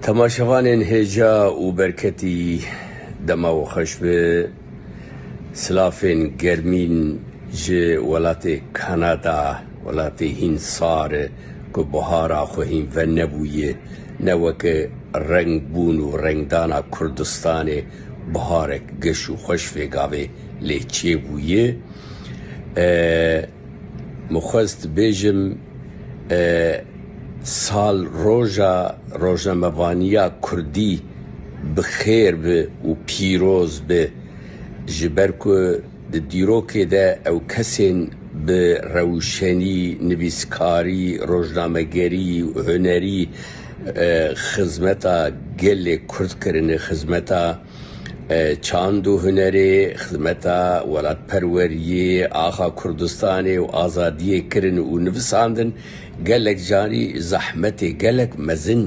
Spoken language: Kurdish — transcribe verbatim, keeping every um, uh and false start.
Temaşevanên hêja û berketî, dema we xweş be. Silafên germîn ji welatê Kanada, welatê hîn sar e, ku buhara xwe hîn venebûye, ne weke rengbûn û rengdana Kurdistanê buharek geş û xweş vê gavê lê çêbûye. E, Min xwest bêjim, e, sal roja rojnamevaniya kurdî bi xêr bi û pîroz bi. Ji ber ku di dîrokê de ew kesên bi rewşenî, nivîskarî, rojnamegerî û hunerî, e, xizmeta gelê kurd kirine, xizmeta e, çand û hunerê, xizmeta welatperweriyê, axa Kurdistanê û azadiyê kirin û nivisandin, gelek carî zehmetê gelek mezin